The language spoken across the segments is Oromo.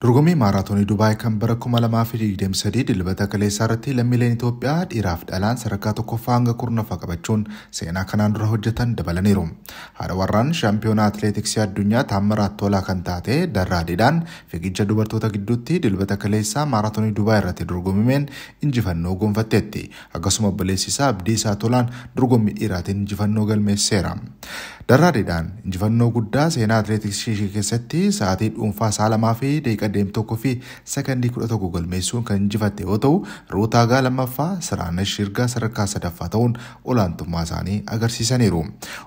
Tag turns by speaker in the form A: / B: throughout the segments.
A: Dorgommii maaraatoonii Dubaay kan bara 2023 Dilbata kaleessaa irratti lammiileen Itoophiyaa dhiiraaf dhalaan sadarkaa tokkoffaa hanga 10ffaa qabachuun seenaa kanaan dura hojjetan dabalaniiru. Haadha warraan shaampiyoonaa atileetiksii addunyaa Taammiraat Tolaa kan taate Darraa Didhaan fiigicha dubartoota gidduutti Dilbata kaleessaa maaraatoonii Dubaay irratti dorgomameen injifannoo gonfatteetti. Akkasuma obboleessi isaa Abdiisaa Tolaan dorgommii dhiiraatiin injifannoo galmeesseera. Darraa Didhaan injifannoo guddaa seenaa atileetiksii ishee keessatti sa'aatii dhuunfaa sa'a 2 fi daqiiqaa 21 fi sekondii 11 galmeessuun kan injifatte yoo ta'u, Ruutaagaa lammaffaa, Siraanesh Shirgaa sadarkaa sadaffaa ta'uun olaantummaa isaanii agarsiisaniiru.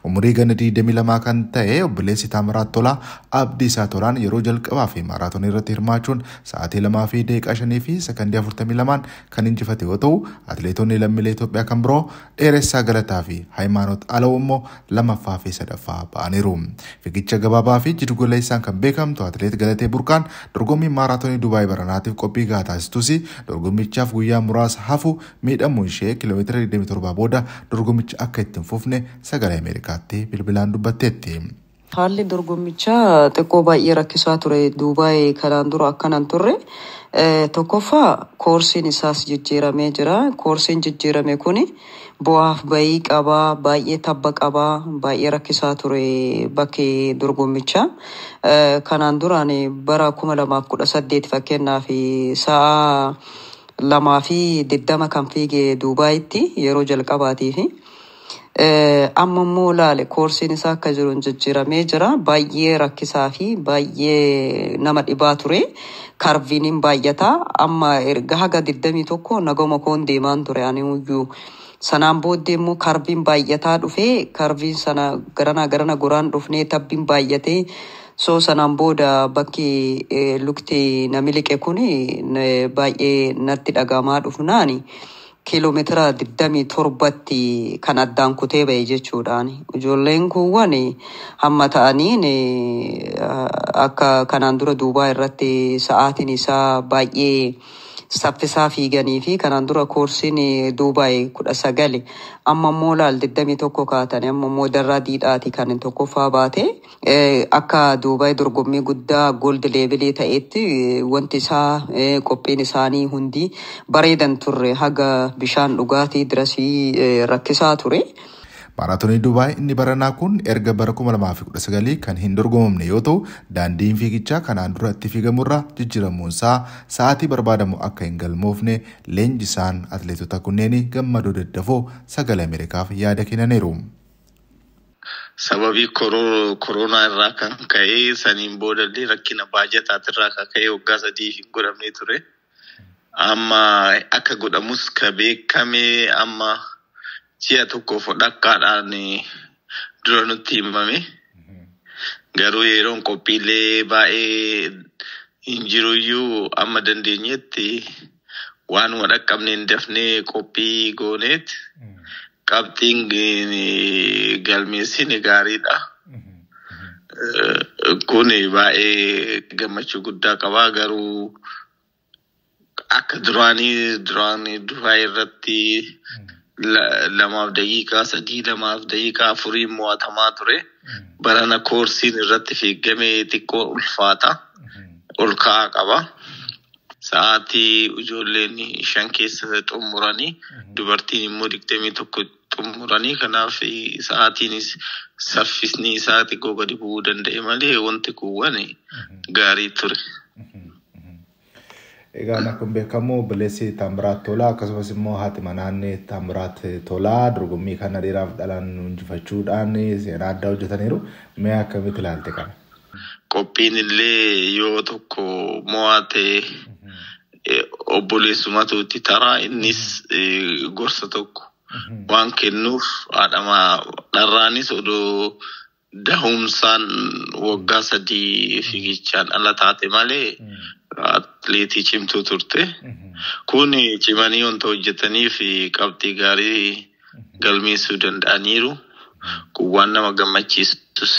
A: Umurii ganna 22 kan ta'e obboleessi Taamiraat Tolaa Abdiisaa Tolaan yeroo jalqabaa fi maaraatoonii irratti hirmaachuun sa'aatii 2 fi daqiiqaa 5 fi sekondii 42 kan injifate yoo ta'u, atileetonni lammiilee Itoophiyaa kan biroo Dheeressaa Galataa fi Hayimaanoot Alaw immoo lammaffaa fi sadaffaa ba'aniiru. Fiigicha gabaabaa fi jiddugaleessaan kan beekamtu atileet Galatee Burqaan dorgommii maaraatoonii Dubaay baranaatiif qophii gahaa taasistus, dorgommichaaf guyyaa muraasa hafu miidhamuu ishee kiiloomeetira 27 booda dorgommicha akka itti hin fufne Sagalee Ameerikaatti bilbilaan dubbatteetti.
B: Haalli dorgommichaa xiqqoo baay'ee rakkisaa ture. Duubaay kanaan dura akkana hin turre. Tokkoffaa, koorsiin isaas jijjiiramee jira. Koorsiin jijjiirame kuni bu'aaf bayii qabaa, baay'ee tabba qabaa, baay'ee rakkisaa ture bakki dorgommichaa. Kanaan duraan bara 2018 fakkeenyaaf sa'a 2:20 kan fiige Duubaayitti yeroo jalqabaatiifi. Amma immoo laale, koorsiin isaa akka jiruun jijjiiramee jira. Baay'ee rakkisaa fi baay'ee nama dhibaa ture. Karviiniin baay'ata. Amma erga haga 21 nagoma koon deemaan ture ani iyyuu. Sanaan booddee immoo karviin baay'ataa dhufee, karviin sana garanaa garana goraan dhufnee, tabbiin baay'atee, so sanaan booda bakki lukti na miliqe kun baay'ee natti dhagahamaa dhufnaani, kiiloomeetira 27tti kan addaan kutee ba'e jechuudhaan. Ijoolleen kuuwwan hamma ta'aniin akka kanaan dura Duubaa irratti sa'aatiin isaa baay'ee saffisaa fiiganii fi kanaan dura koorsiin Duubaay 19, amma immoo laal 21 kaatanii, amma immoo Darraa Diidhaati kan tokkoffaa baate. Akka Duubaay dorgommii guddaa gold level ta'etti wanti isaa, qophiin isaanii hundi bareedan turre, haga bishaan dhugaatii dirasii rakkisaa ture.
A: Maaraatoonii Dubaay inni baranaa kun erga bara 2019 kan hin dorgomamne yoo ta'u, daandiin fiigichaa kanaan dura itti fiigamurraa jijjiiramuunsaa sa'aatii barbaadamu akka hin galmoofne leenjisaan atileetota kunneen Gammadoo Daddafoo Sagalee Ameerikaaf yaada kennaniiru.
C: Sababii koronaa irraa kan ka'e, saniin boodallee rakkina baajetaatirraa kan ka'e waggaa 3 hin godhamne ture. Amma akka godhamus ka beekame amma ji'a tokkoof dhakkaadhaan dura nutti himame. Garuu yeroon qophiilee baay'ee hin jiruyyuu, amma dandeenyetti waanuma dhaqqabneen dafnee qophii gooneet qabxiin galmeessine gaariidha. Kun baay'ee gammachuu guddaa qaba, garuu akka duraanii Dubaay irratti 2:03, 2:04 mo'atamaa ture. Barana koorsiin irratti fiigamee xiqqoo ulfaata. Ol ka'aa qaba. Sa'aatii ijoolleen 5 keessa xumuranii, dubartiin immoo 21 xumuranii, kanaaf sa'aatiinis saffisni isaa xiqqoo gadi bu'uu danda'e malee wanti kuuwwan gaarii ture.
A: Egaa akkuma beekamu obboleessi Taamiraat Tolaa akkasumas immoo haati manaan Taamiraat Tolaa dorgommii kana dhiiraaf dhalaan injifachuudhaan seenaa addaa hojjetaniiru. Mee akkamitti ilaalte kana?
C: Qophiin illee yoo tokko mo'ate obboleessumatu itti taraa, innis gorsa tokko waan kennuuf, haadha dharraanis odoo dahumsaan waggaa 3 fiigichaan ala taate malee atleetii cimtuu turte. Kun cimanii wanta hojjetaniif qabxii gaarii galmeessuu danda'aniiru. Kun waan nama gammachiisus.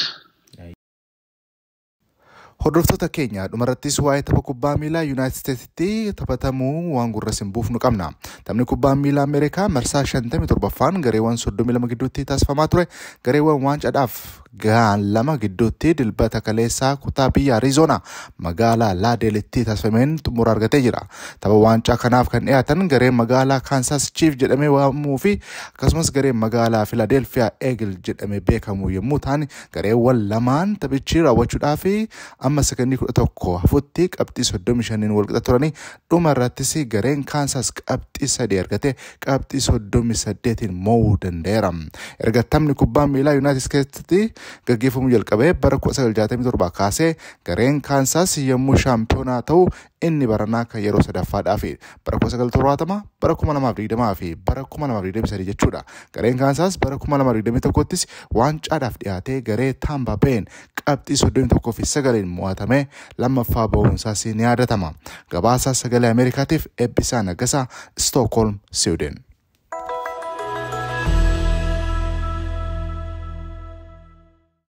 A: Hordoftoota keenya, dhumarrattis waa'ee tapha kubbaa miilaa Yuunaayitid Isteetsitti taphatamuu waan gurra isin buufnu qabna. Taphni kubbaa miilaa Ameerikaa marsaa 57ffaan gareewwan 32 gidduutti taasifamaa ture. Gareewwan waancaadhaaf gahan 2 gidduutti Dilbata kaleessaa kutaa biyya Ariizoonaa magaalaa Laadeelitti taasifameen xumura argatee jira. Tapha waancaa kanaaf kan dhiyaatan gareen magaalaa Kaansaas Chief jedhamee waamamuu fi akkasumas gareen magaalaa Filadelfiyaa Eagle jedhamee beekamu yommuu ta'an, gareewwan lamaan taphichi raawwachuudhaaf amma sekondii 11 hafutti qabxii 35 walqixa turanii, dhuma irrattis gareen Kaansaas qabxii 3 argate qabxii 38 mo'uu danda'eera. Erga taphni kubbaa miilaa Yuunaayitid keessatti gaggeeffamuu jalqabee bara 1967 kaasee gareen Kaansaas yommuu shaampiyoonaa ta'u inni baranaa kan yeroo sadaffaadhaafi, bara 1970, bara 2020 fi bara 2023 jechuudha. Gareen Kaansaas bara 2021ttis waancaadhaaf dhiyaatee garee Taambaa Been qabxii 31 fi 9 mo'atamee lammaffaa bahuunsaas ni yaadatama. Gabaasa Sagalee Ameerikaatiif Eebbisaa Naggasaa, Stookholm, Siwiidin.